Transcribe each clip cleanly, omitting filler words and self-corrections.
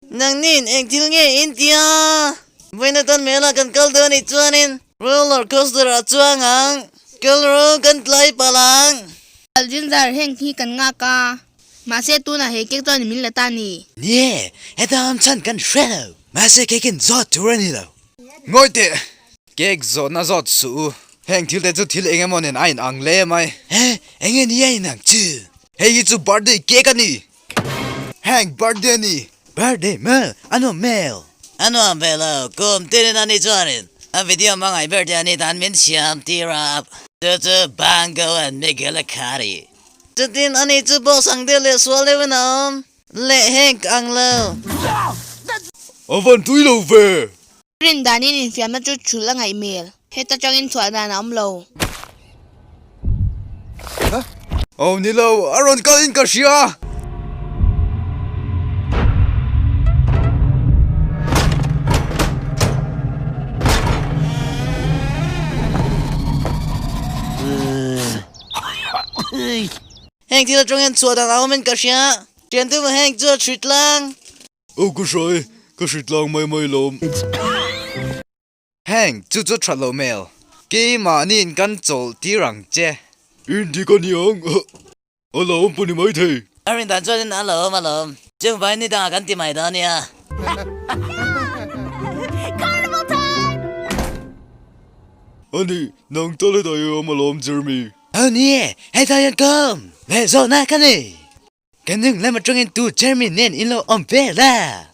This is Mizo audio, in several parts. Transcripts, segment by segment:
Nangnin eng thil nge in ti a? Vawiin atan mela kan kal dawn anih chuanin roller coaster ah chuang ang, kal ro kan tlai palh ang. Ginger, heng hi kan nghak a, mahse tunah he cake chuan min la ta a ni. Nie, heta awm chhan kan hre lo, mahse cake in zawt tur a ni lo. Ngawi teh, cake zawhna zawt suh u, heng thil te chu thil eng emaw nen a inang hle mai. He, eng nge ni a inang chu? Hei hi chu birthday cake a ni. Heng birthday a ni. Birthday maw? A nuam hmel. A nuam ve lo, kum tinin a ni chuanin a video hmangaih ber te a ni tan min siam tir a, chu chu Bango and Miguel a khari. Chutin a ni chu boss ang deuh leh sual deuhin a awm leh heng ka ang lo. A van tui lo ve. Rin danin infiamna chu thul a ngaih hmel. Heta tangin chhuah dan a awm lo. Aw ni lo, a rawn kal in ka hria. Heng thil atangin chhuah dan a awm in ka hria. Thiantu heng chu a chhui tlang. Aw ka hria e, ka hri tlang mai mai lawm. Heng chu chu that lo hmel. Keimahniin kan chawlh tir ang che. In dik a niang, a la awm pawh ni mai thei. A rin dan chuanin a la awm alawm. Chung vai ni dangah kan ti mai dawn nia. Carnival time! Ani, nang tal hetah i awm alawm Jeremy. Aw ni e, hetah hian ka awm. Leh zawhna ka nei. Ka hnung lam atangin tu Jeremy nen in lo awm ve la.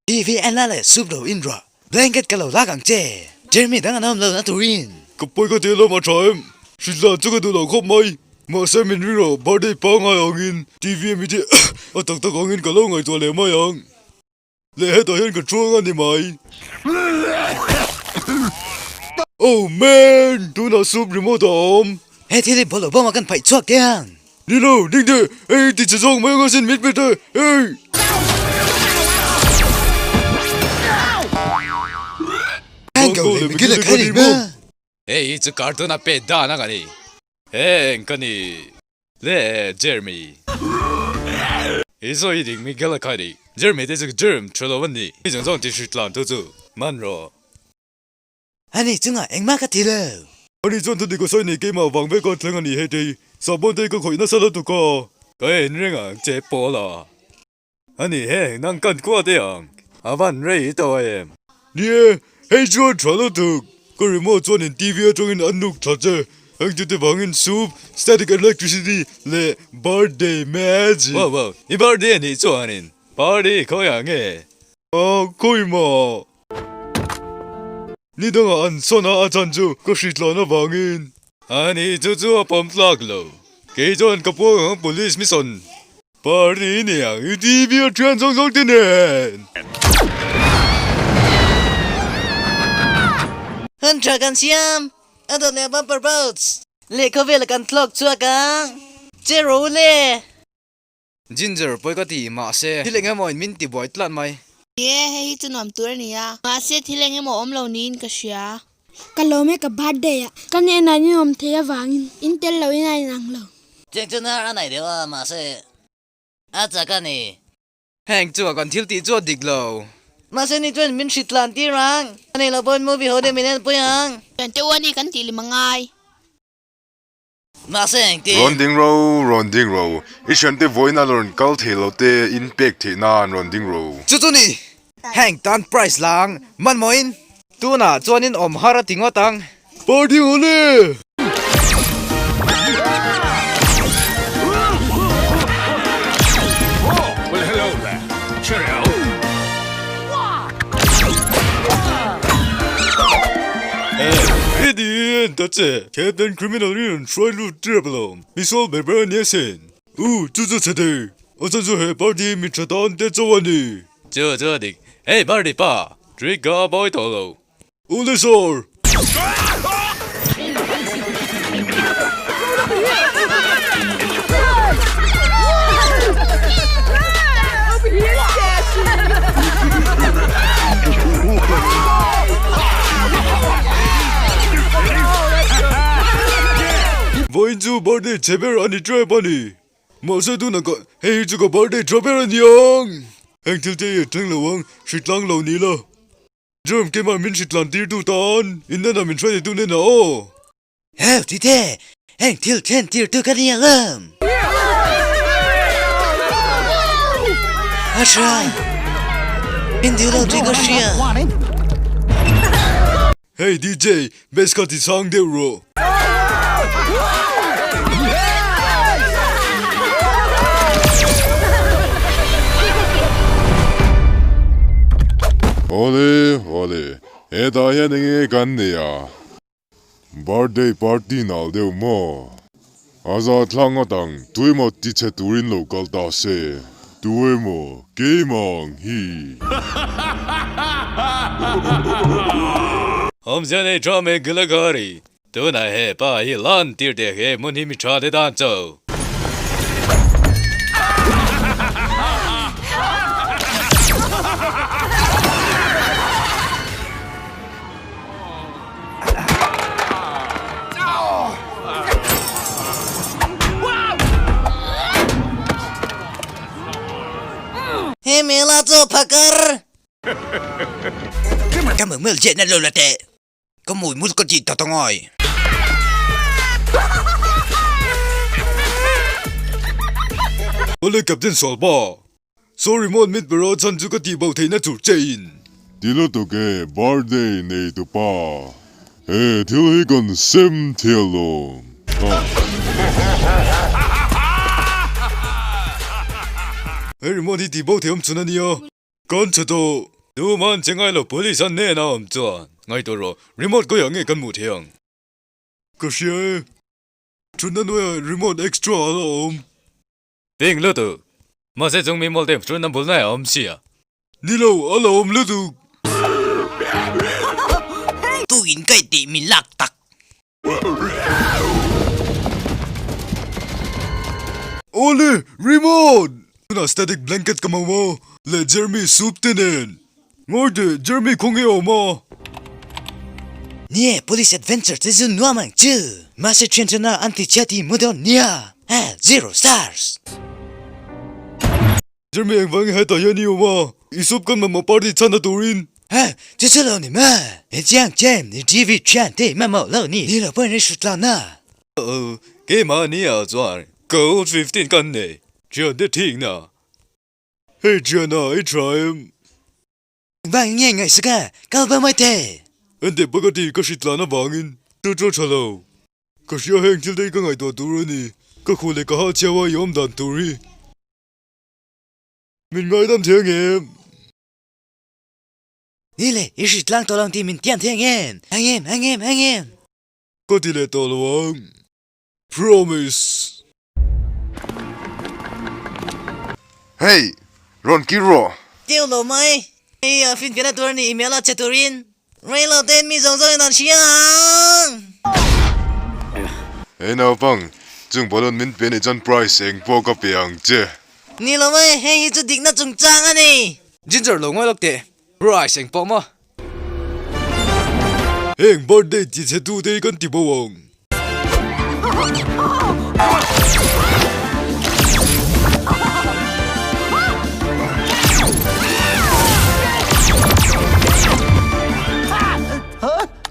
TV en la leh soup lo in rawh. Blanket ka lo lak ang che. Jeremy dang an awm lo na turin. Ka pawi ka ti lam a tha em? Hrilh chu ka duh lo khawp mai. Mahse min ring rawh, birthday pangngai angin TV a mi te a tak tak angin ka lo ngaihtuah leh mai ang. Leh hetah hian ka chuang a ni mai. Oh man! Tunah soup remote a awm. He thil hi bawlhhlawh bawmah kan paih chhuak teh ang. Ni lo, ding teh! Hei ti che zawk mai anga sin mit mit e! Hey! Mango leh Miguel a khai ni maw? Hei hi chu cartoon a pet dan a ka ni. Heng ka ni le Jeremy. I sawi dik Miguel a khai ni. Jeremy te chu Jerm tha lo an ni. I zawng zawng ti hri tlan tu chu man rawh. Ani chungah engmah ka ti lo. Ani chuan thudik a sawi nei keimah vang vek a thleng a ni hei sahbawn te ka khawih nasa lutuk a. Ka en reng ang che Paul a. Ani heng nang kan kuat e ang a van rei tawh em. Ni e, hei chuan tha lutuk. Ka remote chuan in TV atangin an nuk tha che. Heng chute vangin soup, static electricity leh birthday magic. Wow wow, i birthday a nih chuanin party khawiah nge? A khawi maw? Ni dangah an sawn a, a chan chu ka hritlawn avangin. Ani chu chu a pawm tlak lo. Kei chuan ka puang ang police mission party niang i TV a thian zawng zawng te nen. Hun tha kan siam, a dawt leh bumper boats leh khawvel kan thlawk chhuak ang. Che ro le! Ginger pawi ka ti, mahse thil eng emaw in min ti buai tlat mai. Ni e, hei hi chu nuam tur a ni a. Mahse thil eng emaw awm lo niin ka hria. Ka lawm e ka birthday ah. Ka hnenah in awm thei avangin in tel lo in a inang lo. Cheng chu hnar a nei deuh a, mahse a chak a ni. Heng chu a kan thil tih chu a dik lo. Mahse ni chuan min hrit tlan tir ang. A nei lo pawhin movie ho deuh min enpui ang. Thiante u a ni kan tih lim a ngai. Mahse engtin? Rawn ding ro, rawn ding ro. I thiante vawiin a rawn kal thei lo te in pek theih nan rawn ding ro. Chu chu ni, heng tan prize la ang, hmanhmawhin. Tunah chuan in awm har a ti ngawt ang. Party haw le! I ti en ta che, Captain Criminal in an hruai lut tep alawm, misual ber ber a nia sin. U, chu chu chhe thei, a chan chu he party mi tha tan te chauh a ni. Chu chu a dik, hei party pa, trick ka bawi tawh lo. U le sir! Vawiin chu birthday chhe ber a ni ṭep a ni. Mahse tunah ka hei hi chu ka birthday ṭha ber a ni ang. Heng thil te hi a thleng lo ang, hritlang lo ni la. Jerome keimah min hritlan tir tu tan in nana min hruai theitu nen a aw. Heu tite, heng thil thlen tir tu ka ni alawm. A hria, min duh lo tih ka hria. Hey DJ, bass kha ti chang deuh rawh. Awle, awle, hetah hian enge kan nei a? Birthday party nal deuh maw? A za thlang ngawt ang, tuemaw ti chhe turin lo kal ta se. Tuemaw, keimah ang hi. Awmzia nei tha mai Gilagari, tunah he pa hi lan tir teh he hmun hi mi tha te tan cho. He mela chu phakar. Ka mumil che na lo la teh. Ka mui mut ka tih ta ta ngai. Awle Captain Sualpa, Sorry mawn mit bera chhan chu ka tih bo theihna tur che in. Ti lutuk e birthday nei tu pa. He thil hi kan sem thial lo. He remote hi tih bo theih awm chun a nia. Kan chhe tawh. Duhman che ngai lo police an hnena awm chuan ngaihtuah rawh remote kawih ah nge kan hmuh thei ang. Ka hria e. Thutna hnuaiah remote extra a la awm. Ping lutuk. Mahse chung mi mawlte chu na bul nai a awm sia. Ni lo, a la awm lutuk. Tu in kaih tih min lak tak. Awle, remote! Tunah static blanket ka mamawh leh Jeremy soup te nen. Ngawi teh, Jeremy khawnge a awm a? Nie, police adventure te chu nuam ang chu. Mahse thian chana an ti chhia ti mu dawn nia. Ha, zero stars. Jeremy engvang hetah hian i awm a? I soup kan mamawh party chhan a turin. Ha, chu chu lo ni ma. He chiang chem ni TV thian te mamawh lo ni. Ni lo pawhin i hrut tlang na. Uh-oh, keimah nia chuan gold 15 kan nei. Thian te thing na. Hei thiana i tha em? Vang nge ngaihsak a, kal bo mai teh. Ente pakati ka hrit tlan avangin chu chu tha lo. Ka hria heng thil te hi ka ngaihtuah tur a ni. Ka khuh leh ka hah chhiau a i awm dan tur hi. Min ngaidam thei ang em? Ni le, i hrit tlang tawh lo ang tih min tiam thei ang em? Ang em, ang em, ang em? Ka ti leh tawh lo ang. Promise! Hey! Rawn kir rawh! Teu lo mai! Hei a finfiahna tur a ni email a che turin rei lo ten mi zawng zawngin an hria ang! Hey naupang, chung balloon min pe nih chuan prize eng pawh ka pe ang che. Ni lo mai, hei hi chu dikna chungchang a ni! Ginger lo ngawi lawk teh, prize eng pawh maw? Heng birthday chi chhe tu te hi kan ti bo ang.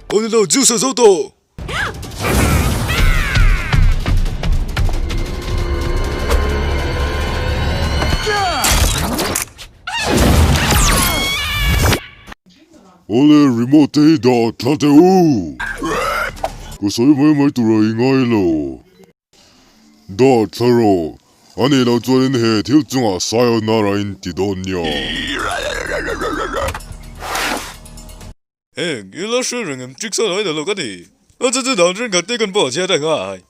Aw ni lo, juice a zo tawh. Awle remote te hi dah thla teh u. Ka sawi mai mai tur a i ngai lo. Dah thla rawh. A nih loh chuanin he thil chungah sayonara in ti dawn nia. Heng, i la hre reng em tricks a lo ina lo ka ti. A chu chu dan thenkhat te kan pawh a chhiat a ngai.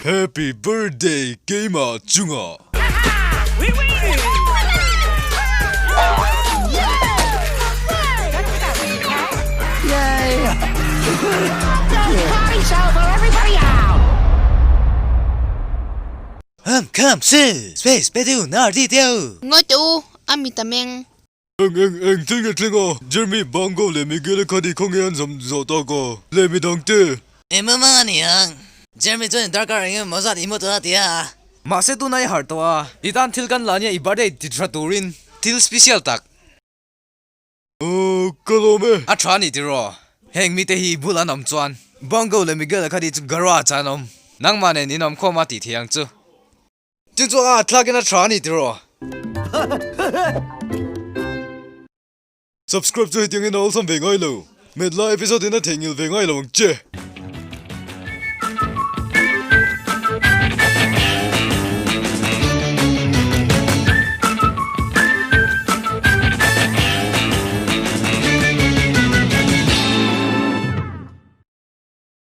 Happy birthday keimah chungah. Come come su! Space pe tu nar ti teu! Ngawi teh u, a mit a meng. Eng eng eng thil nge thleng a? Jeremy Bango leh Miguel a khan i khawnge an zam zawh tak a? Leh midang te? I mu mang a ni ang. Jeremy chuan darkar eng emaw zat i mu tawh a ti a. Mahse tuna i harh tawh a, i tan thil kan la nia i birthday ti tha turin thil special tak. Aw, ka lawm e. A tha ni tiraw? Heng mite hi i bul an awm chuan Bongo leh Miguel a kha ti chu garage ah an awm. Nangmah nen in awm khawm a tih thei ang chu. Chu chu a thlakin a tha ni tiraw? Subscribe chu hetiangin a awlsam ve ngai lo. Met la episode in a theihnghilh ve ngai lo ang che.